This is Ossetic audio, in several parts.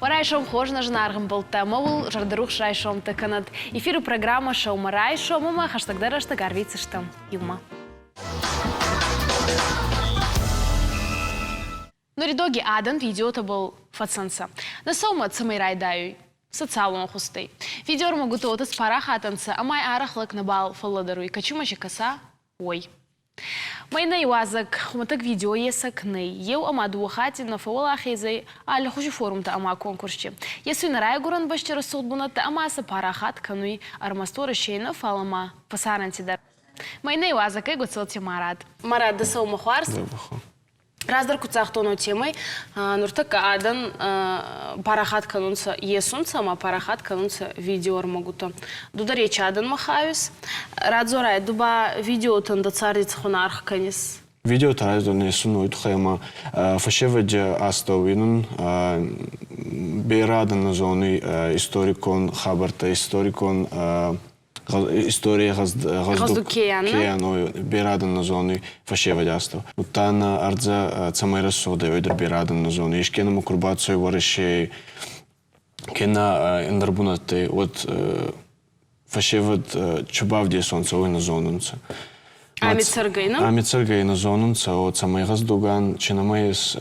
Уӕ райсом хорз нӕ зынаргъ ӕмбӕлттӕ ӕмӕ уыл зӕрдӕрухс райсомтӕ кӕнӕд. Эфиры программӕ «Сӕумӕрайсом» ӕмӕ хӕстӕгдӕр рӕстӕг арвитдзыстӕм иумӕ. Нуридоги адӕн видеотӕбӕл фӕцӕнцӕ. Нӕ сӕумӕ цӕмӕй райдайуй? Социалон хузтӕй. Видеоӕрмӕгутӕ уотӕ спарахат ӕнцӕ, ӕма арӕх лӕг нӕбал фӕллӕдӕруй, кӕчумӕ си кӕса, уой. Мӕнӕ иуазӕг хумӕтӕг видеоесӕг нӕй. Еу ӕма дууӕ хатти нӕ фӕууӕлахез ӕй аллихузи форумтӕ ӕма конкурсти. Есуй нӕ райгурӕн бӕсти рӕсугъд бунӕттӕ ӕма сӕ парахат кӕнуй ӕрмӕст Уӕрӕсей нӕ, фал ма фӕсарӕнти дӕр. Мӕнӕ иуазӕг ӕй Гуцелти Марат. Марат, дӕ сӕумӕ хуарз. Раздӕр куд загътон, уотемӕй нуртӕккӕ адӕн парахат кӕнунцӕ, есунцӕ ӕма парахат кӕнунцӕ видеоӕрмӕгутӕ. Ду дӕр ечи адӕнмӕ хауис. Радзорай, ду ба видеотӕн дӕ царди цӕхуӕн аргъ кӕнис? Видеотӕ раздӕр есун уой туххӕй ӕма фӕсевӕди астӕу уинун берӕ адӕн нӕ зонуй историкон хабӕрттӕ, историкон история гъӕздуг кеан берӕ адӕн нӕ зонуй фӕсевӕди астӕу. Удта нӕ ӕрдзӕ цӕмӕй рӕсугъд ӕй, уой дӕр берӕ адӕн нӕ зонуй. Еске нӕмӕ ку рбацӕуй Уӕрӕсей кенӕ ӕндӕр бунӕттӕй, уӕд фӕсевӕд чу бавдесонцӕ, уой нӕ зонунцӕ. Ами цӕргӕй, нӕ? Ами цӕргӕй нӕ зонунцӕ, о, цӕмӕй гъӕздуган, чи нӕмӕ ес,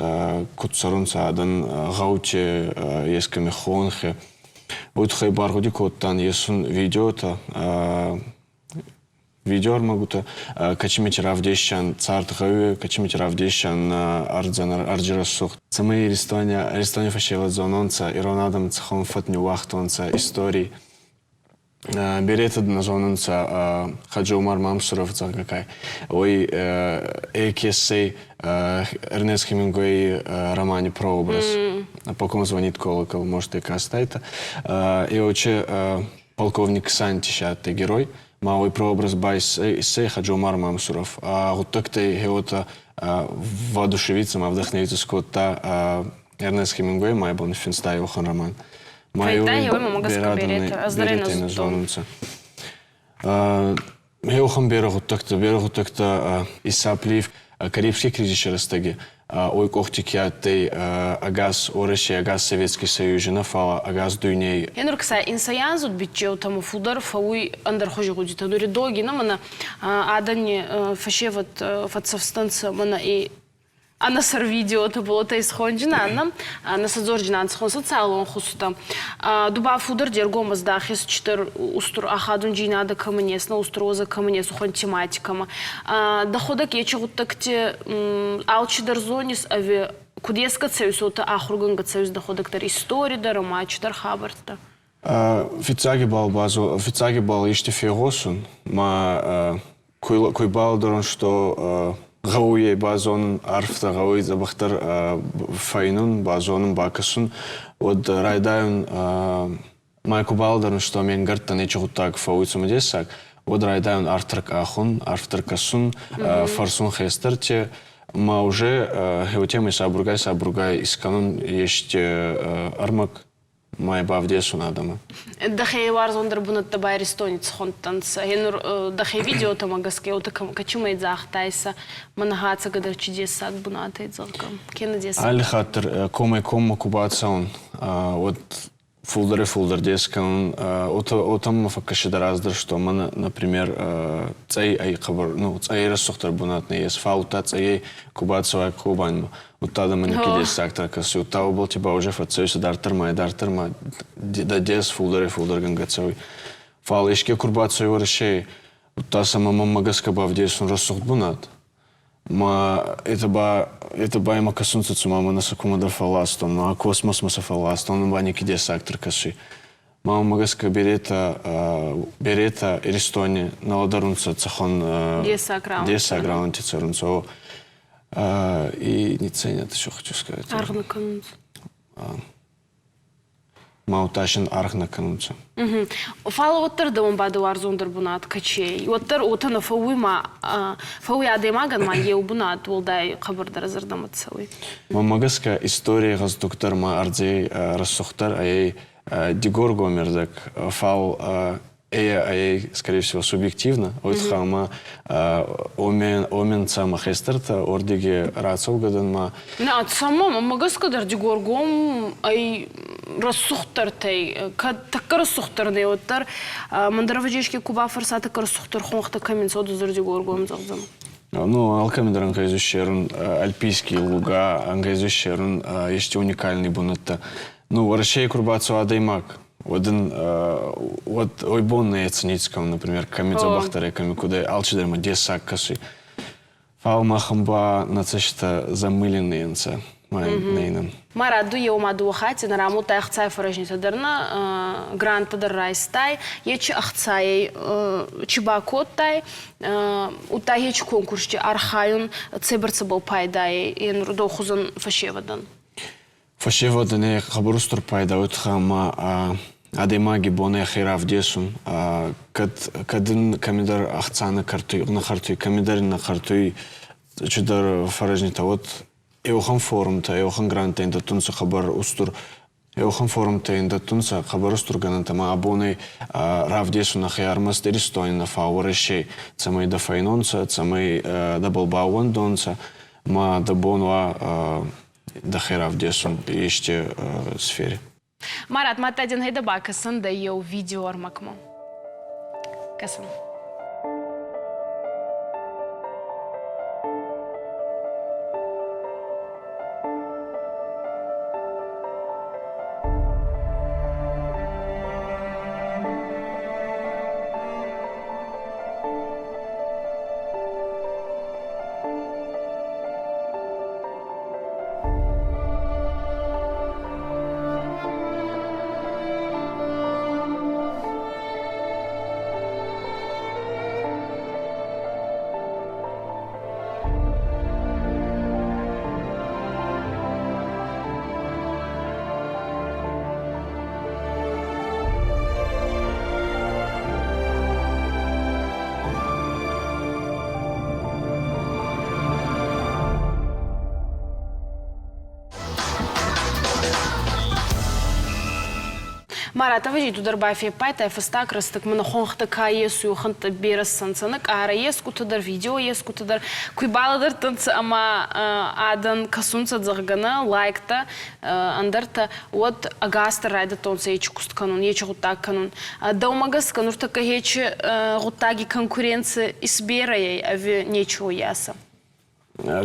куд цӕрунцӕ адӕн гъӕути, ескӕми хонхи. Уой туххӕй баргъуди кодтан есун видеотӕ, видеоӕрмӕгутӕ, кӕцимити равдесӕн цард гъӕуи, кӕцимити равдесӕн ӕрдзӕн ӕрдзи рӕсугъд. Цӕмӕй Иристони, Иристони фӕсевӕд зононцӕ, ирон адӕм цӕхуӕн фӕд ниууагътонцӕ историй. Беретӕ нӕ зонунцӕ Хаджи-Умар Мамсуров, зӕгъгӕ, ка уой ЭКС Эрнест Хемингуэй романе «Прообраз». «По ком звонит колокол», может, и кастайта. И вообще полковник Сантиш адтӕй герой. Ма уой прообраз ба иссӕй Хаджи-Умар Мамсуров. А гъуддӕгтӕй гьеуотӕ воодушевиться ма вдохновиться скодта Эрнест Хемингуэй ма ибон финста еуӕхӕн роман. Фӕйдта еуей мӕмӕ гӕсгӕ беретӕ, ӕз дӕр ӕй нӕ зудтон. Еуӕхӕн берӕ гъуддӕгтӕ, берӕ гъуддӕгтӕ Исса Плиев Карибский кризиси рӕстӕги уой къохти ке адтӕй ӕгас Уӕрӕсе, ӕгас Советский Союзи нӕ, фал ӕгас дуйней. Енур кса инсайанзуд биччеутӕмӕ фулдӕр фӕууй ӕндӕрхузи гъудитӕ. Нури доги нӕ мӕнӕ адӕни фӕсевӕд фӕццӕфстӕнцӕ мӕнӕ и ӕнӕсӕр видеотӕ болотӕ исхонджинан, ӕнӕсӕдзорджинан цхон социалон хузтӕ. Ду ба фулдӕр де ргом ӕздахис чидӕр устур ахадундзийнадӕ кӕмӕн ес, нӕ устур уозӕ кӕмӕн ес, уӕхӕн тематикӕмӕ. Дӕхуӕдӕг ечи гъуддӕгти алчидӕр зонис ӕви куд есгӕ цӕуис, уотӕ ахургӕнгӕ цӕуис дӕхуӕдӕг дӕр истори дӕр ӕма чидӕр хабӕрттӕ? Фиццаги бал базо, фиццаги бал исти фегъосун, ма куй балдӕрун, что гъӕуй базонун арфдӕр, гъӕуй дзӕбӕхдӕр фӕйнун, базонун, бакӕсун, уӕд райдайун ма ку балдӕрун, что ме нгӕрттӕ нечи гъуддаг фӕууй цумӕдессаг, уӕд райдайун арфдӕр къахун, арфдӕр кӕсун, фӕрсун хестӕрти, ма уже хеутемӕй сабургай-сабургай искӕнун есть ӕрмӕг мӕ бавдесун адӕмӕн. Дӕхе уарзондӕр бунӕттӕ ба Иристони цхундтӕнцӕ. Гьенур дӕхе видеотӕмӕ гӕсгӕ уотӕ кӕчумӕй загътайсӕ, мӕнӕ ӕцӕгӕдӕр чи дессаг бунат ӕй, зӕгъгӕ. Кенӕ дессаг? Алли хатт дӕр комӕй-коммӕ ку бацӕун, уӕд фулдӕрӕй-фулдӕр дес кӕнун. Уотӕ мӕ фӕккӕсидӕ раздӕр, что мӕнӕ, например, цъӕй ӕй хъӕбӕр, ну, цъӕй рӕсугъддӕр бунат нӕййес, фал удта цъӕйӕй ку бацӕуай Кубаньмӕ, Удта адӕмӕн неке дессагдӕр кӕсуй, удта уобӕлти ба уже фӕццӕуй дарддӕр ма идарддӕр ма дӕ дес фулдӕрӕй-фулдӕргӕнгӕ цӕуй. Фал еске ку рбацӕуй Уӕрӕсей, удта сӕмӕ мӕнмӕ гӕсгӕ бавдесун рӕсугъд бунат. Ма это ба имӕ кӕсунцӕ, цума мӕнӕ сӕ кумӕдӕр фӕлластон, ма космосмӕ сӕ фӕлластон, ба неке дессагдӕр кӕсуй. Ма уымӕ гӕсгӕ беретӕ, беретӕ Иристони нӕ лӕдӕрунцӕ цӕхуӕн дессаг рауӕнти цӕрунцӕ. И не ценят, еще хочу сказать. Аргъ нӕ кӕнунцӕ. Ма удта аргъ нӕ кӕнунцӕ. Фал уӕддӕр дӕуӕн ба дӕ уарзондӕр бунат кӕчей. Уӕддӕр уотӕ нӕ фӕууй ма фӕууй адӕймагӕн ма еу бунат уӕлдай хъӕбӕрдӕр зӕрдӕмӕ цӕуй. Мӕнмӕ гӕсгӕ историйи гъӕздугдӕр ма ӕрдзей рӕсугъддӕр ӕй Дигоргомердӕг, фал ӕй, скорее всего, субъективно. Уой ма омен цӕмӕ хестӕртӕ ордиги рацӕугӕдӕн ма. На, цӕмӕ, мӕнмӕ гӕсгӕ дӕр Дигоргом ӕй. рӕсугъддӕртӕй, кӕд тӕккӕ рӕсугъддӕр нӕ, уӕддӕр мӕндӕр ӕвӕджи ку бафӕрса тӕккӕ рӕсугъддӕр хонхтӕ кӕми нцӕ, уӕд зӕрдигоргом зӕгъдзӕн. Ну, алкӕми дӕр ӕнгъезуй ссерун альпийские луга, ӕнгъезуй ссерун ести уникальный бунӕттӕ. Ну, Уӕрӕсейы ку рбацӕуа адӕймаг, уӕд ын уӕд ой бон нӕ оценить кӕнун, например, кӕми дзӕбӕхдӕр кӕми кудӕй, алчидӕр ма дессаг кӕсуй. Фал махӕн ба нӕ цӕстӕ замыленные нцӕ, ма нӕ Ма радуй еума дууӕ хатти нӕ рамулдта ӕхцай фӕрӕзнитӕ дӕр нӕ, гранттӕ дӕр райстай, ечи ӕхцайӕй чи бакодтай, удта ечи конкурсти архайун цӕйбӕрцӕбӕл пайдайӕй енур хузӕн фӕсевӕдӕн? Фӕсевӕдӕн ӕй хъӕбӕр устур пайда уотӕ ӕма адӕймаги бон ӕхе равдесун, кӕд, кӕд ин кӕмидӕр ӕхца нӕ кӕртуй, нӕ хъӕртуй, кӕмидӕр ин нӕ хъӕртуй чидӕр фӕрӕзнитӕ, уӕд еуӕхӕн форумтӕ, еуӕхӕн гранттӕ ин дӕттунцӕ хъӕбӕр устур еуӕхӕн форумтӕ ин дӕттунцӕ хъӕбӕр устур гӕнӕнтӕ ӕма абонӕй равдесун ӕхе ӕрмӕст Иристони нӕ, фал Уӕрӕсей, цӕмӕй дӕ фӕйнонцӕ, цӕмӕй дӕбӕл баууӕндонцӕ, ма дӕ бон уа дӕхе равдесун ести сфере. Марат, мадта дин гьӕдӕ бакӕсӕн дӕ еу видеоӕрмӕгмӕ. Кӕсӕн. Маратова ту дӕр бафеппайдта фӕстаг рӕстӕг мӕнӕ хонхтӕ ка есуй, уӕхӕнттӕ берӕ ссӕнцӕ нӕ къарӕ ескутӕ дӕр, видео ескутӕ дӕр куй балӕдӕрдтӕнцӕ ӕма адӕн кӕсунцӕ, зӕгъгӕ, нӕ лайктӕ, ӕндӕртӕ, уӕд ӕгасдӕр райдӕдтонцӕ ечи куст кӕнун, ечи гъуддаг кӕнун. Дӕумӕ гӕсгӕ нуртӕккӕ ечи гъуддаги конкуренци исберӕ ӕй ӕви нечи уоййасӕ?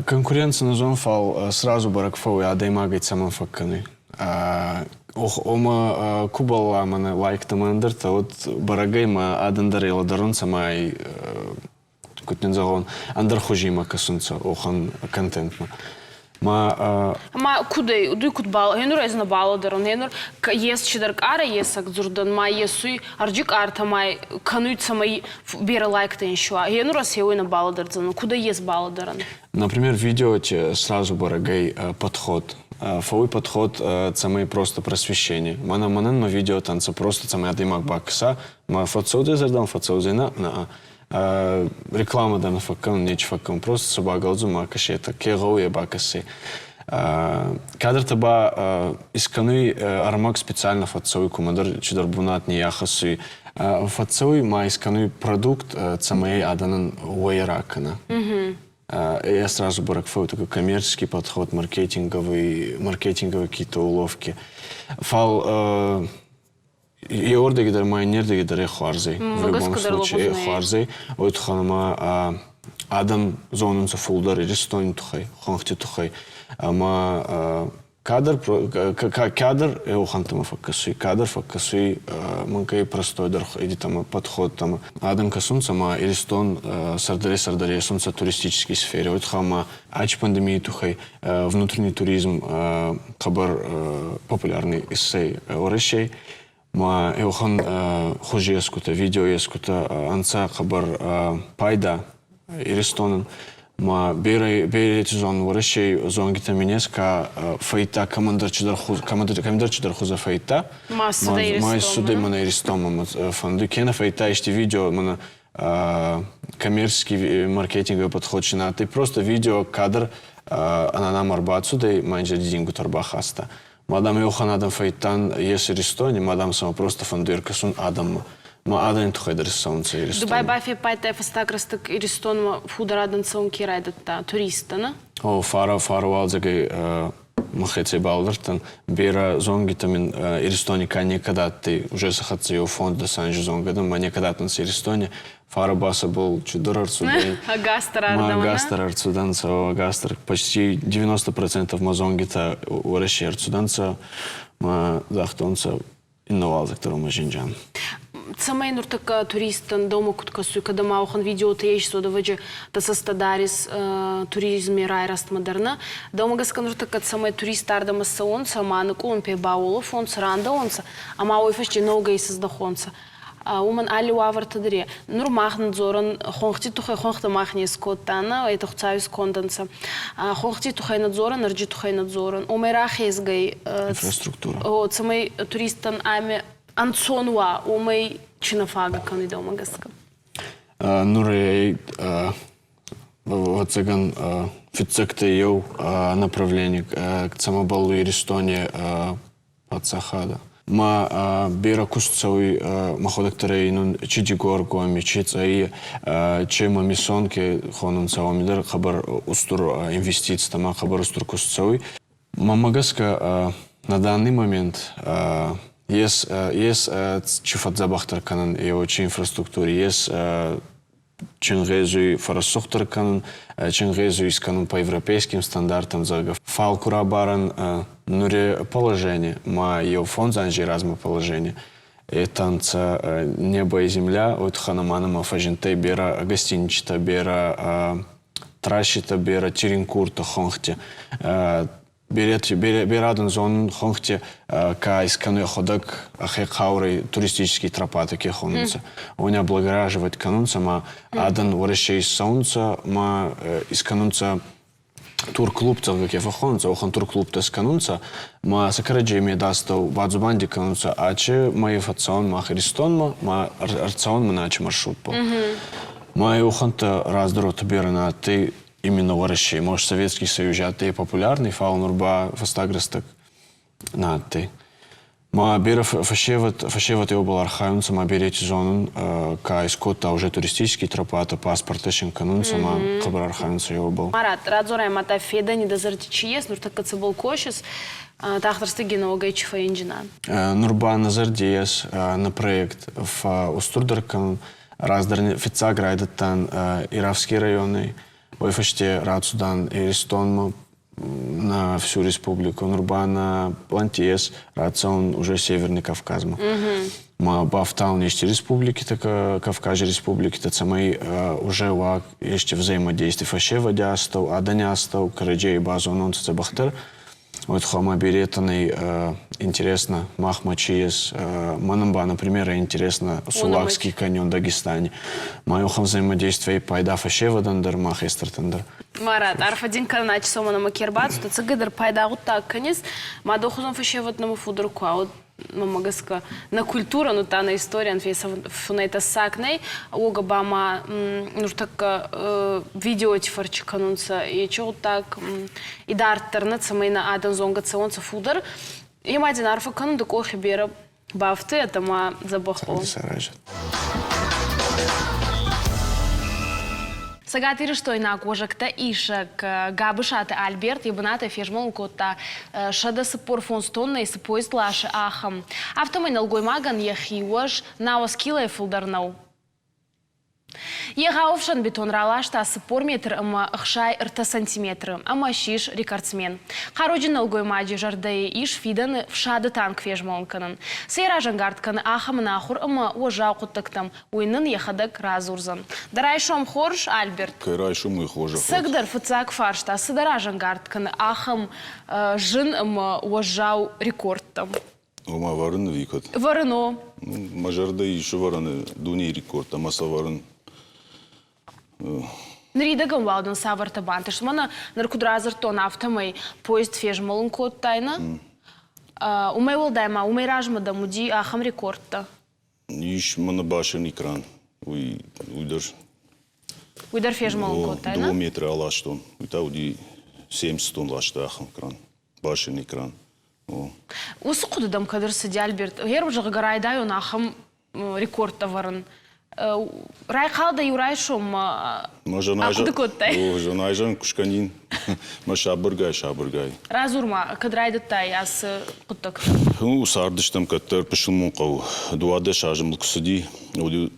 Конкуренци нӕ зонун, фал сразу бӕрӕг фӕууй адӕймагӕй цӕмӕн фӕккӕнуй. Ома ку балла мӕнӕ лайктӕ ма ӕндӕртӕ, уӕд бӕрӕгӕй ма адӕн дӕр лӕдӕрунцӕ ма куд дин зӕгъон, ӕндӕр хузи ма кӕсунцӕ уӕхӕн контентмӕ. Ма Ма кудӕй, дуй куд бал, гьенур ӕз нӕ балӕдӕрун, гьенур ес чидӕр къарӕ есӕг дзурдӕн, ма есуй ӕрджи къартӕ ма кӕнуй, цӕмӕй берӕ лайктӕ исуа. Гьенур ӕз хеуй нӕ балӕдӕрдзӕнӕн, кудӕй ес балӕдӕрӕн? Например, видео сразу бӕрӕгӕй подход. Фӕууй подход, цӕмӕй просто просвещение. Мӕнӕ мӕнӕн мӕ видеотӕ нцӕ просто цӕмӕй адӕймаг бакӕса, ма фӕццӕудзӕй зӕрдӕмӕ, фӕццӕудзӕй нӕ, нӕ. Реклама дӕр нӕ фӕккӕнун, нечи фӕккӕнун, просто сӕ багӕлдзун ма кӕсетӕ, ке гъӕуй, е бакӕсей. Кадртӕ ба искӕнуй ӕрмӕг специально фӕццӕуй кумӕдӕр чидӕр бунат ниййахӕссуй. Фӕццӕуй ма искӕнуй продукт, цӕмӕй адӕнӕн уӕй ракӕна. Я сразу бӕрӕг фӕууй такой коммерческий подход, маркетинговый, маркетинговые какие-то уловки. Фал еуӕрдӕги дӕр ма иннердӕги дӕр хуарз ӕй. В любом случае хуарз ӕй. Уой туххӕн ӕма адӕм зонунцӕ фулдӕр Иристони туххӕй, хуӕнхти туххӕй. Ӕма кадр кадр еухӕнтӕмӕ фӕккӕсуй, кадр фӕккӕсуй мӕнкъӕй простойдӕр идитӕмӕ, подходтӕмӕ. Адӕм кӕсунцӕ ма Иристон сӕрдӕрӕй-сӕрдӕр есунцӕ туристической сфере. Уой туххӕн ма ачи пандемийи туххӕй внутренний туризм хъӕбӕр популярный иссӕй Уӕрӕсей. Ма еуӕхӕн хузи ескутӕ, видео ескутӕ ӕнцӕ хъӕбӕр пайда Иристонӕн. Ма берӕ берети зон Уӕрӕсей зонгитӕ мин ес, ка фӕййидта кӕмӕндӕр чидӕр кӕмӕндӕр чидӕр хузӕ фӕййидта. Ма ссудӕй Ма иссудӕй мӕнӕ Иристонмӕ фӕндуй. Кенӕ фӕййидта ести видео мӕнӕ коммерческий маркетинговый подход чи на адтӕй. Просто видео кадр ӕнӕнам ӕрбацудӕй, ма ин дидингутӕ ӕрбахаста. Мадам еухан адӕм фӕййидтан ес Иристони, мадам сӕмӕ просто фӕндуй ӕркӕсун адӕммӕ. Ма адӕни туххӕй дӕр иссӕунцӕ Иристонмӕ. Дубай бафеппайдтай фӕстаг рӕстӕг Иристонмӕ фулдӕр адӕн цӕун ке райдӕдта, туристтӕ, нӕ? О, фара, фара уалдзӕгӕй Мӕхецӕй балдӕрдтӕн. Берӕ зонгитӕ мин Иристони ка некӕд адтӕй, уже сӕ хӕццӕ еу фонд анзи зонгӕ дӕн, ма некӕд адтӕнцӕ Иристони. Фарӕ ба сӕбӕл чидӕр ӕрцудӕй. Ӕгасдӕр ардӕмӕ? Ӕгасдӕр ӕрцудӕнцӕ, ӕгасдӕр. Почти 90% ма зонгитӕ Уӕрӕсей ӕрцудӕнцӕ, ма загътонцӕ, иннӕ уалдзӕг дӕр уымӕ зинджан. Цӕмӕй нуртӕккӕ туристтӕн дӕумӕ куд кӕсуй, кӕд ӕма уӕхӕн видеотӕ ес, уодӕвӕджи дӕ цӕстӕ дарис туризми райрӕзтмӕ дӕр нӕ. Дӕумӕ гӕсгӕ нуртӕккӕ цӕмӕй туристтӕ ардӕмӕ цӕуонцӕ ӕма нукъулумпӕй бауолӕфонцӕ, рандӕуонцӕ ӕма уой фӕсте ногӕй исӕздӕхонцӕ. Уомӕн алли уавӕртӕ дӕр е. Нур мах дзорӕн хонхти туххӕй, хонхтӕ мах не скодтан, етӕ Хуцауи сконд ӕнцӕ. Хонхти туххӕй нӕ дзорӕн, ӕрджи туххӕй нӕ дзорӕн. Уомӕй рахезгӕй, Инфраструктура. Цӕмӕй туристтӕн ами ӕнцон уа, уомӕй чи нӕ фагӕ кӕнуй дӕумӕ гӕсгӕ? Нур ӕй ӕвӕццӕгӕн, фиццӕгтӕй еу направлени, цӕмӕ бӕллуй Иристони паддзахадӕ. Ма берӕ куст цӕуй мӕхуӕдӕг дӕр ӕй чи Дигоргоми, чи Цъӕйи, чи Мамисон ке хонунцӕ, уоми дӕр хъӕбӕр устур инвестицитӕ ма хъӕбӕр устур куст цӕуй. Мӕнмӕ гӕсгӕ, на данный момент ес, ес чи фӕдздзӕбӕхдӕр кӕнӕн еу чи инфраструктури, ес Ченгъезуй фӕрӕсугъддӕр кӕнун, ченгъезуй искӕнун по европейским стандартам, зӕгъгӕ. Фал ку рабарӕн нури положение ма еу фондз анзи размӕ положение, это нцӕ небо и земля, уой туххӕн ӕма нӕмӕ фӕззиндтӕй берӕ гостиничитӕ, берӕ трасситӕ, берӕ теренкуртӕ хонхти. Берӕ адӕн зонун хонхти ка искӕнуй ӕхуӕдӕг ӕхе хъаурӕй туристический тропатӕ ке хонунцӕ. Уони облагораживать кӕнунцӕ ма адӕн Уӕрӕсей иссӕунцӕ ма искӕнунцӕ турклуб, зӕгъгӕ, ке фӕххонунцӕ, уӕхӕн турклубтӕ скӕнунцӕ ма сӕ кӕрӕдзей медастӕу бадзубанди кӕнунцӕ, ачи мӕйи фӕццӕун мах Иристонмӕ, ма ӕрцӕун мӕн ачи маршрутбӕл. Ма еухӕнттӕ раздӕр уотӕ берӕ нӕ адтӕй именно Уӕрӕсе, может, Советский Союз адтӕй популярный, фал нур ба фӕстаг рӕстӕг нӕ адтӕй. Ма берӕ фӕсевӕд, фӕсевӕд еубал архайунцӕ, ма берети зонун, ка искодта уже туристический тропатӕ, паспорттӕ син кӕнунцӕ, ма хъӕбӕр архайунцӕ еубал. Марат, радзорай ма та федӕни дӕ зӕрди чи ес, нуртӕккӕ цӕбӕл косис, тагъд генологӕй чи фӕйинджинан? Нур ба нӕ зӕрди ес на проект устурдӕр кӕнун. Раздӕр фиццаг райдӕдтан Ирафский районӕй, уой фӕсте рацудан Иристонмӕ на всю республику. Нур ба на планте ес рацӕун уже Северный Кавказмӕ. Ма бафтаун ести республикитӕ, Кавкази республикитӕ, цӕмӕй уже уа ести взаимодействие фӕсевӕди астӕу, адӕни астӕу, кӕрӕдзей базононцӕ дзӕбӕхдӕр. Вот хама беретӕнӕй интересно, махмӕ чи ес. Мӕнӕн ба, например, интересно Сулакский каньон Дагестане. Ма охӕн взаимодействие пайда фӕсевӕдӕн дӕр, ма хестӕртӕн дӕр. Марат, арфӕ дин кӕнын ачысомӕн ӕмӕ ке рбацыд, ӕцӕгӕйдӕр пайда гъуддаг кӕнис. Ма дӕ хузӕн фӕсевӕд нӕмӕ фулдӕр куы уа, мӕнмӕ гӕсгӕ, нӕ культурӕн, удта нӕ историйӕн фесӕфунӕй тӕссаг нӕй. Уогӕ ба ма нуртӕккӕ видеоти фӕрчи кӕнунцӕ ечи гъуддаг идарддӕр нӕ, цӕмӕй нӕ адӕн зонгӕ цӕуонцӕ фулдӕр. Ема дин арфӕ кӕнун, дӕ къохи берӕ бафтуйӕд ӕма дзӕбӕх уо. Цӕгатирыстойнаг уӕзӕгтӕ исӕг Габысаты Альберт йӕ бынатӕй фезмӕлын кодта 145 тоннӕйы цы поезд ласы, ахӕм. Афтӕмӕй нӕлгоймагӕн йӕхи уӕз 90 килойӕ фылдӕр нӕу. Егъау ӕфсӕнбетон раласта 40 метр ӕмӕ 63 сантиметры ӕмӕ ссис рекордсмен. Хъаруджын нӕлгоймаджы зӕрдӕйы ис фидӕны фсады танк фезмӕлын кӕнын. Цы йӕ разӕнгард кӕны ахӕм ӕнахуыр ӕмӕ уӕззау хъуыддӕгтӕм, уый нын йӕхӕдӕг радзурдзӕн. Дӕ райсом хорз, Альберт. Кӕй райсом, уый хорзӕх уӕд. Цӕгдӕр фыццаг фарста, цы дӕ разӕнгард кӕны ахӕм зын ӕмӕ уӕззау рекордтӕм? Ома вӕрын ӕви куыд? Вӕрын, о. Мӕ зӕрдӕ ис ӕвӕрыны дунейы рекордтӕ ӕмӕ сӕ вӕрын. Ныридӕгӕн уал дын цавӕртӕ бантыст? Мӕнӕ ныр куыд радзырдтон, афтӕмӕй поезд фезмӕлын кодтай, нӕ? Уымӕй уӕлдай ма уымӕй размӕ дӕм уыди ахӕм рекордтӕ? Ис мӕнӕ башен экран. Уый, уый дӕр. Уый дӕр фезмӕлын кодтай, нӕ? Дыууӕ метры аластон. Уый та уыди 70 тонн ласта ахӕм кран. Башен экран. Уыцы хъуыды дӕм кӕд ӕрцыди, Альберт? Гъер, зӕгъгӕ, райдайон ахӕм рекордтӕ вӕрын. Райхъал дӕ иу райсом ахъуыды кодтай? О, зӕнайзӕн куы скӕнин, мӕ сабыргай-сабыргай. Радзур-ма, кӕд райдыдтай ацы хъуыддӕгтӕ? Ну, цардыстӕм кӕддӕр пысылмон хъӕу. 12 азы мыл куы цыди, уӕд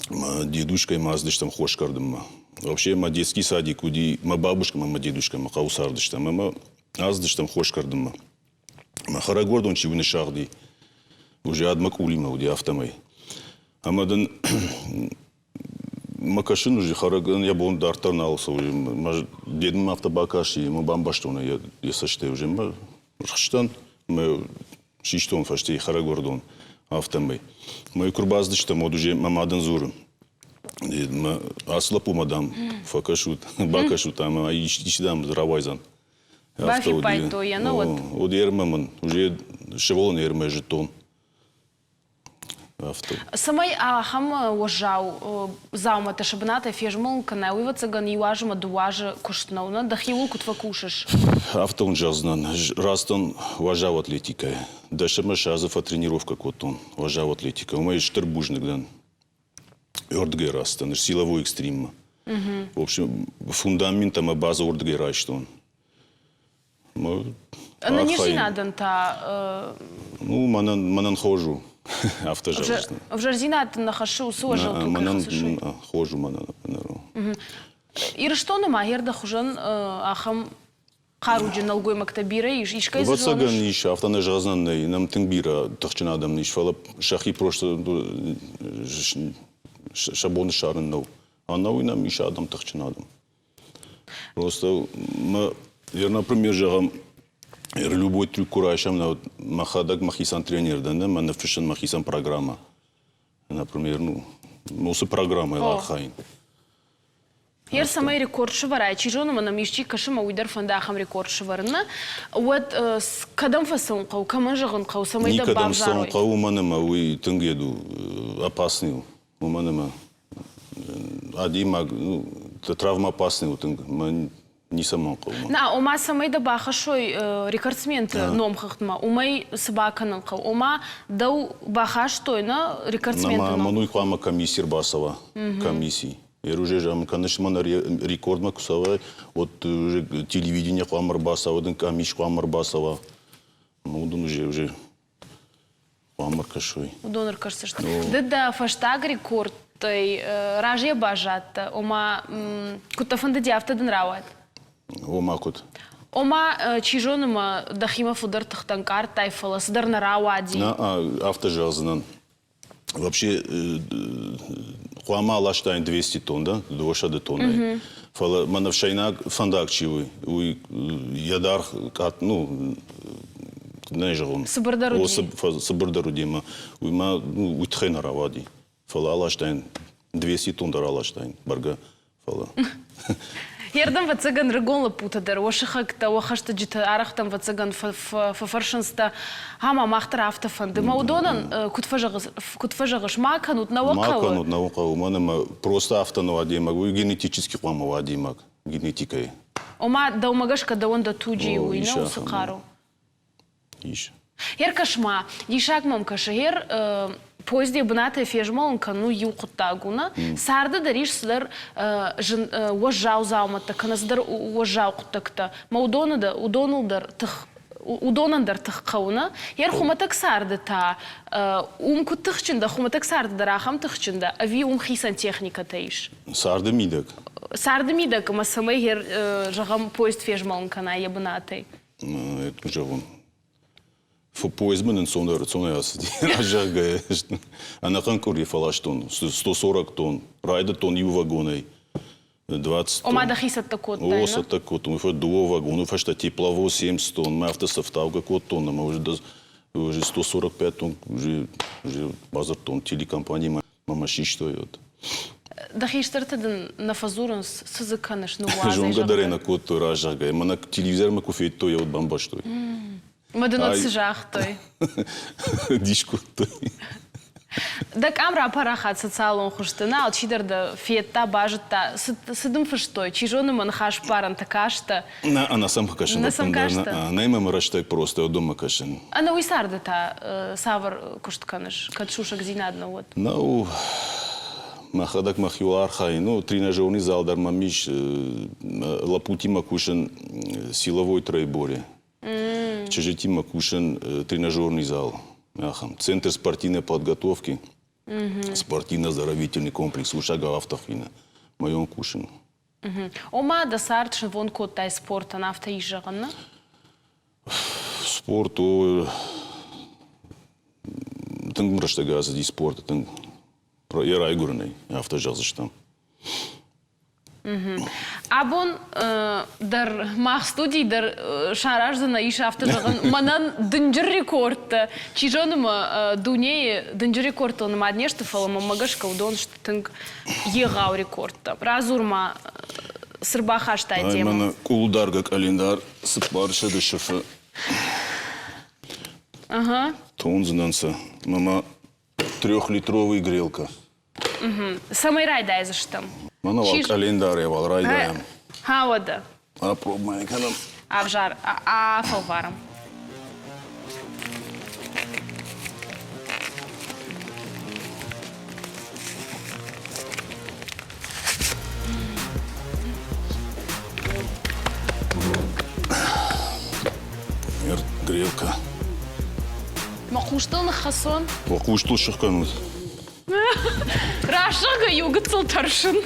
мӕ дедушкӕимӕ ма ацыдыстӕм хос кӕрдынмӕ. Вообще, мӕ детский садик уыди мӕ бабушка ӕмӕ мӕ дедушкӕмӕ хъӕуы цардыстӕм ӕмӕ ацыдыстӕм хос кӕрдынмӕ. Мӕ хӕрӕгуӕрдон чи ныссагъди, уже ад мӕ къулимӕ уыди, афтӕмӕй. Ӕмӕ дын мӕ кӕсын уже хӕрӕгӕн йӕ бон дарддӕр нал цӕуы. Мӕ дед мӕм афтӕ бакасти, ӕмӕ бамбӕрстон ӕй йӕ цӕстӕй уже. Мӕ рхызтӕн, мӕ систон фӕстейы хӕрӕгуӕрдон, афтӕмӕй. Мӕ куы рбацыдыстӕм, уӕд уже мӕ мадӕн дзуры, мӕ ацы лӕппумӕ, дам, фӕкӕсут, бакӕсут ӕмӕ исты, дам, рауайдзӕн. Бафиппайдтой йӕ, нӕ уӕд? Уӕд ермӕ мын, уже сывӕллон ермӕ зыдтон. Афтӕ. Цӕмӕй ахӕм уӕззау дзаумӕттӕ сӕ бынатӕй фезмӕлын кӕнай, уый, ӕвӕццӕгӕн, иу азмӕ дыууӕ азы куыст нӕу, нӕ? Дӕхиуыл куыд фӕкусыс? Афтӕ уын зӕгъдзынӕн, растдӕн уӕззау атлетикӕйы. Дӕс ӕмӕ ссӕдзы фӕтренировкӕ кодтон уӕззау атлетикӕ. Уымӕй стыр бузныг дӕн. Уырдыгӕй рацыдтӕн силовой экстриммӕ. В общем, фундамент ӕмӕ базӕ уырдыгӕй райстон. Ӕнӕниздзинадӕн та... Ну, мӕнӕн, мӕнӕн хорз у. Афтӕ зӕгъдзынӕн. Ӕвзӕрдзинад дын нӕ хӕссы уыцы уӕззау Мӕнӕн хорз у мӕнӕн, например. Ирыстоны ма дӕ хуызӕн ахӕм хъаруджын нӕлгоймӕгтӕ бирӕ ис? Искӕй дзы Ӕвӕццӕгӕн ис, афтӕ нӕ зӕгъдзынӕн нӕй, нӕм тынг бирӕ тыхджын адӕм ис, фӕлӕ сӕхи просто сӕ бон ссарын нӕу. Ӕнӕуый нӕм ис адӕм, тыхджын адӕм. Просто мы, я, например, зӕгъӕм, любой трюк куы райсӕм, мӕхӕдӕг мӕхицӕн тренер дӕн, мӕ ныффыссын мӕхицӕн программӕ. Например, ну, уыцы программӕйыл архайын. Ер цӕмӕй рекорд сӕвӕрай, чи зоны, мӕнӕм исчи кӕсы мӕ уый дӕр фӕнды ахӕм рекорд сӕвӕрын, нӕ? Уӕд кӕдӕм фӕцӕуын хъӕуы, кӕмӕн зӕгъын хъӕуы, цӕмӕй дӕ Никӕдӕм цӕуын бавзарой? хъӕуы, уымӕн ӕмӕ уый тынг йед у, опасный у, уымӕн ӕмӕ адӕймаг, ну, травма опасный у тынг, мӕ ницӕмӕн хъӕуы. Нӕ, ома цӕмӕй дӕ бахӕссой рекордсменты номхыгъдмӕ, уымӕй цы бакӕнын хъӕуы? Ома дӕу бахастой, нӕ, рекордсменты ном? Мӕн уый хъуамӕ комисси ӕрбацӕуа, комисси. Уже зӕгъӕм, кӕныс мӕн рекордмӕ куы цӕуай, уӕд уже телевидение хъуамӕ ӕрбацӕуа, дын къамис хъуамӕ ӕрбацӕуа. Уыдон уже уже хъуамӕ ӕркӕсой. Уыдон ӕркӕсдзысты. Ды дӕ фӕстаг рекордтӕй разыйӕ баззадтӕ, ома куыд дӕ фӕндыди, афтӕ дын рауад? Ома куыд? Ома, чи зоны, мӕ дӕхимӕ фылдӕр тыхтӕ ӕнкъардтай, фӕлӕ цыдӕр нӕ рауади. Нӕ, афтӕ зӕгъдзынӕн. Вообще хъуамӕ аластаин 200 тонн, да, 200 тоннӕй. Фӕлӕ мӕн ӕфсӕйнаг фӕндаг чи у, уый йӕ даргъ къат, ну, нӕ зӕгъон. Цыбырдӕр уыди. Цыбырдӕр уыди ӕмӕ уый ма уый тыххӕй нӕ рауади. Фӕлӕ аластаин 200 тонн дӕр аластаин, бӕргӕ. Фӕлӕ. Ердӕм, ӕвӕццӕгӕн, рыгон лӕппутӕ дӕр, уӕ сыхӕгтӕ, уӕ хӕстӕджытӕ арӕхдӕм, ӕвӕццӕгӕн, фӕфӕрсынц дӕ, ӕмӕ мах дӕр афтӕ фӕнды. Мӕ уыдонӕн куыд фӕзӕгъыс, куыд фӕзӕгъыс, ма кӕнут, нӕ уӕ Ма хъӕуы? кӕнут, нӕ уӕ хъӕуы, уымӕн ӕмӕ просто афтӕ нӕу адӕймаг, уый генетически хъуамӕ уа адӕймаг, генетикӕйы. Ома, дӕумӕ гӕсгӕ дӕуӕн дӕ туджы О, уый ис нӕ уыцы ахӕм. хъару? Ис. Ӕркӕс-ма, диссаг мӕм кӕсы, гъер поезд йӕ бынатӕй фезмӕлын кӕнын у иу хъуыддаг у, нӕ? Царды дӕр ис цыдӕр зын, уӕззау дзаумӕттӕ кӕнӕ цыдӕр уӕззау хъуыддӕгтӕ. Мӕ уыдоны дӕр, уыдоныл дӕр тых уыдонӕн дӕр тых хъӕуы, нӕ? Гъер хуымӕтӕг царды та уым куыд тыхджын дӕ, хуымӕтӕг царды дӕр ахӕм тыхджын дӕ, ӕви уым хицӕн техникӕтӕ ис? Царды мидӕг? Царды мидӕг ӕмӕ цӕмӕй, гъер, зӕгъӕм, поезд фезмӕлын кӕна йӕ бынатӕй? Куыд зӕгъон, поезд мын ӕнцондӕр ӕнцонӕй ацыди, зӕгъгӕ, ӕнӕхъӕн къуыри фӕластон, 140 тонн, райдыдтон иу вагонӕй, 20 Ома дӕхи цӕттӕ кодтай, О, цӕттӕ кодтон. Уый фӕстӕ дыууӕ вагоны фӕстӕ тепловоз 70 тонн, мӕ афтӕ цӕфтаугӕ кодтон, ӕмӕ уже 145 тонн уже, уже бадзырдтон телекомпанимӕ, мӕ мӕ систой. Вот. Дӕ хистӕртӕ дын нӕ фӕдзурынц, цы дзы кӕныс, ныууадз ӕй, Зонгӕ дӕр ӕй зӕгъгӕ? нӕ кодтой раззагӕй. Мӕнӕ телевизормӕ куы федтой, уӕд бамбӕрстой. Мӕ дын уӕд цы загътой? Дис кодтой. Дӕ къам рапарахат социалон хуызты, нӕ алчидӕр дӕ федта, базыдта. Цы дын фыстой? Чи зоны, мӕ ныхасбарӕнтӕ кастӕ? Нӕ, ӕнӕ сӕм кӕсын. Нӕ сӕм кастӕ? Нӕ мӕм рӕстӕг просто уыдонмӕ кӕсын. Ӕнӕуый царды та цавӕр куыст кӕныс, кӕд сусӕгдзинад нӕ уӕд? Нӕу. Мӕхӕдӕг мӕхиуыл архайын. Ну, тренажерный зал дӕр мӕм ис. Лӕппутимӕ кусын силовой троеборье. Чызджытимӕ кусын тренажерный зал. Ахӕм. Центр спортивной подготовки. Спортивно-оздоровительный комплекс Ушага Автохина. Моем кусын. Ома дӕ цард снывонд кодтай спортӕн, афтӕ ис зӕгъӕн, нӕ? Спорт у тынг рӕстӕг ацыди спорты тынг йӕ райгуырынӕй, афтӕ зӕгъдзыстӕм. Абон дӕр мах студийы дӕр сараздзынӕ ис афтӕ зӕгъын, мӕнӕн дынджыр рекордтӕ. Чи зоны мӕ дунейы дынджыр рекордтыл нымад не сты, фӕлӕ мӕнмӕ гӕсгӕ уыдон сты тынг егъау рекордтӕ. Радзур-ма, цы рбахастай темӕ? Мӕнӕ къулдаргӕ къӕлиндар 400 сыфы. Тондзынӕн сӕ. Мӕ трехлитровый грелка. Цӕмӕй райдайдзыстӕм? Мӕнӕ уал къӕлиндарӕй уал райдайӕм. Ха, уӕдӕ. Апробуем кӕнӕм. Ӕвзар, афӕлварӕм. Грелка. Мӕ хъустыл ныххӕцон? Уӕ хъустыл сыхгӕнут. Раст зӕгъгӕ, иу гыццыл тӕрсын.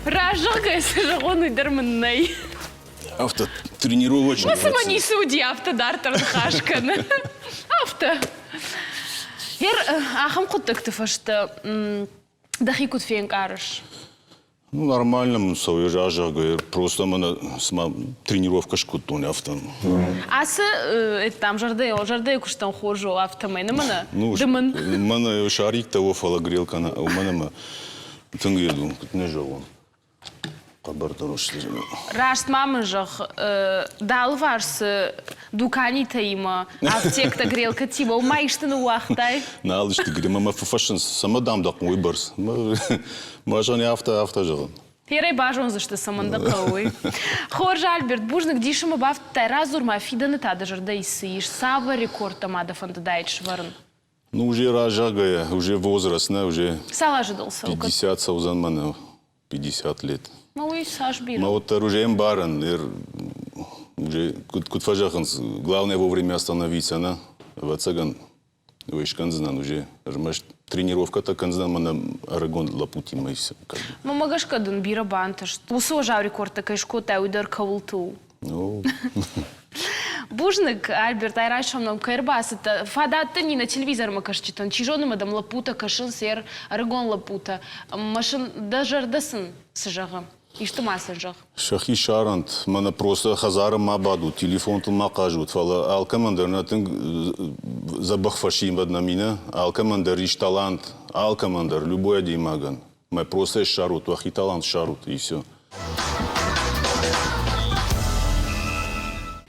Раст зӕгъгӕ, цы зӕгъон, уый дӕр мын нӕй. Афтӕ тренировочный. Мӕ цыма ницы уыди, афтӕ дарддӕр ныхас кӕны. Афтӕ. Гер, ахӕм хъуыддӕгты фӕстӕ дӕхи куыд фенкъарыс? Ну, нормально мын цӕуы, разӕгъгӕ, просто мӕнӕ цыма тренировкӕ скодтон, афтӕ. Ацы там зӕрдӕйы, зӕрдӕйы куыстӕн хорз у, афтӕмӕй, ну мӕнӕ, ды мын. Мӕнӕ шариктӕ о, фӕлӕ грелка уымӕн ӕмӕ тынг еду, куыд нӕ зӕгъон. Хъӕбӕрдӕр сты. Раст ма мын зӕгъ, дӕ алыварс цы дуканитӕимӕ, афтектӕ, грелкӕтимӕ, уым ма исты ныууагътай? Нал сты, гремӕ мӕ фӕфӕссынц, цӕмӕ дам дӕ хъуы уыйбӕрц. Мӕ зӕгъын, афтӕ, афтӕ зӕгъын. Ферӕй базондзысты, цӕмӕн дӕ хъӕуы, уый. Хорз, Альберт, бузныг, дисы мӕ бафтыдтай. Радзур ма, фидӕны та дӕ зӕрдӕйы цы ис, цавӕр рекордтӕ ма дӕ фӕндыдаид сӕвӕрын? Ну, уже разӕгӕй, уже возраст, нӕ, уже Цал азы дыл цӕуы? 50 цӕудзӕн мӕнӕ, 50 лет. Ну, уый цас бирӕ. Мӕ уӕддӕр уже ӕмбарын, уже куыд, куыд фӕзӕгъынц, главное вовремя остановиться, нӕ? Ӕвӕццӕгӕн, уый скӕндзынӕн уже, ӕрмӕст тренировкӕтӕ кӕндзынӕн мӕнӕ ӕрыгон лӕппутимӕ и все. Мӕнмӕ гӕсгӕ дын бирӕ бантыст. Уыцы уӕззау рекордтӕ кӕй скодтай, уый дӕр кӕуылты у. Ну. Бузныг, Альберт, ай райсом нӕм кӕй ӕрбацыдтӕ. Фадат дын и нӕ телевизормӕ кӕсджытӕн. Чи зоны, ма дӕм лӕппутӕ кӕсынц, ӕрыгон лӕппутӕ. Ӕмӕ сын дӕ зӕрдӕ сын цы зӕгъы? Исты ма сын зӕгъ. Сӕхи сарӕнт, мӕнӕ просто хӕдзары ма бадут, телефонтыл ма хъазут, фӕлӕ алкӕмӕн дӕр нӕ тынг дзӕбӕх фӕсивӕд нӕм и нӕ, алкӕмӕн дӕр ис талант, алкӕмӕн дӕр, любой адӕймагӕн. Мӕ просто ссарут, уӕхи талант ссарут, и все.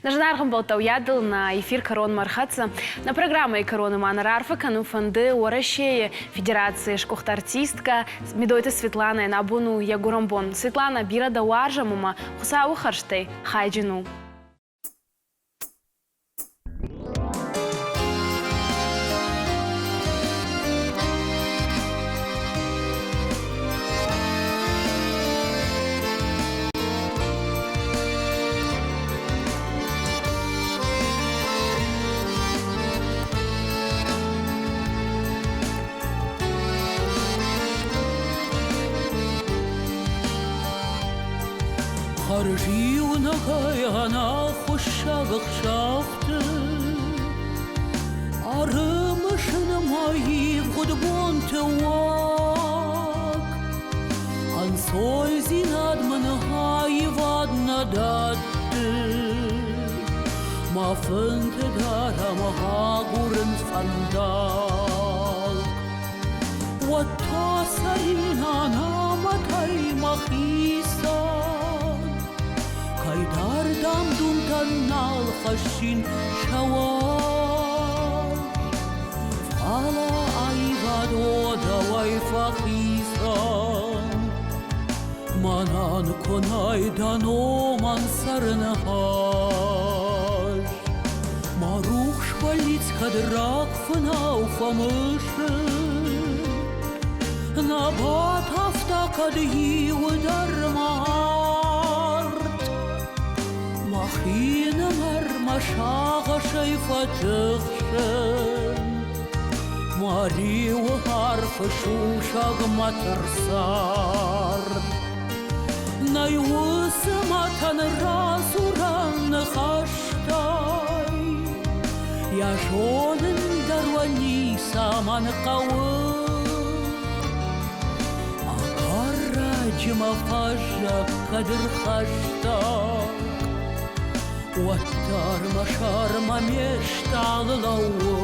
Нӕ зынаргъ ӕмбӕлттӕ, уыйадыл нӕ эфир кӕронмӕ ӕрхӕццӕ. Нӕ программӕйы кӕроны ма нӕ раарфӕ кӕнын фӕнды Уӕрӕсейы Федерацийы сгуыхт артисткӕ Медойты Светланӕйӕн абон у йӕ гуырӕнбон. Светланӕ, бирӕ дӕ уарзӕм ӕмӕ Хуыцауы хӕрзтӕй хайджын у. Хӕрзиунӕгӕй ӕнӕхуыссӕг ӕхсӕвты Ӕрымысын мӕ ивгъуыд бонты уаг. Ӕнцойдзинад мын аивад нӕ дӕтты, Мӕ фынты дӕр ӕм агурын фӕндаг. Уӕд та цӕрин ӕнӕмӕтӕй мӕхицӕн, Кӕйдӕр дам-думтӕн нал хӕссин сӕ уӕз. Фӕлӕ аивад о дӕуӕй фӕхицӕн. Мӕн куы нӕй дӕ номӕн цӕрыны хӕс. Мӕ рухс бӕллиц кӕд рагфынау фӕмысы, Нӕ батавта кӕд иуы дӕр мӕ арт. Мӕхинымӕр мӕ сагъӕсӕй фӕтыхсын, Мӕ риуы арфы сусӕг мӕт ӕрцард. Нӕй уыцы мӕтӕн радзурӕн ныхӕстӕй, Йӕ зонын дӕр уӕ ницӕмӕн хъӕуы. Ӕгӕрӕджы мӕ фӕззӕг кӕд ӕрхӕстӕг, Уӕддӕр мӕ сӕрмӕ ме стъалы лӕууы.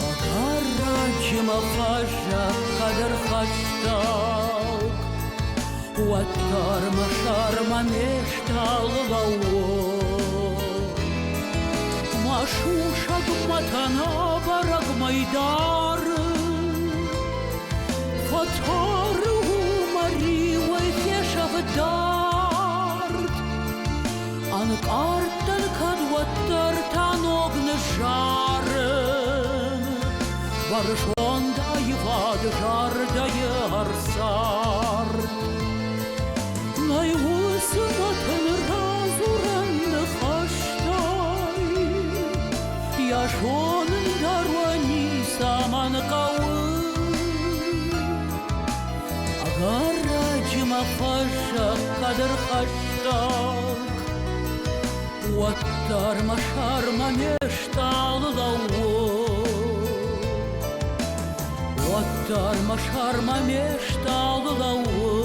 Ӕгӕрӕджы мӕ фӕззӕг кӕд ӕрхӕстӕг, Уӕддӕр мӕ сӕрмӕ ме стъалы лӕууы. Мӕ сусӕг мӕтӕн ӕбӕрӕг мӕйдары Фӕтары у мӕ риуӕй фесӕфы дард. Ӕнкъард дӕн кӕд уӕддӕр та ног ныззарын, Бӕрзонд аивад зӕрдӕйы ӕрцард. Нӕй уыцы мӕтӕн радзурӕн ныхӕстӕй, Йӕ зонын дӕр уӕ ницӕмӕн хъӕуы. Ӕгӕрӕджы мӕ фӕззӕг кӕд ӕрхӕстӕг, Уӕддӕр мӕ сӕрмӕ ме стъалы лӕууы. Уӕддӕр мӕ сӕрмӕ ме стъалы лӕууы.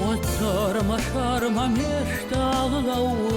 Уӕддӕр мӕ сӕрмӕ ме стъалы лӕууы.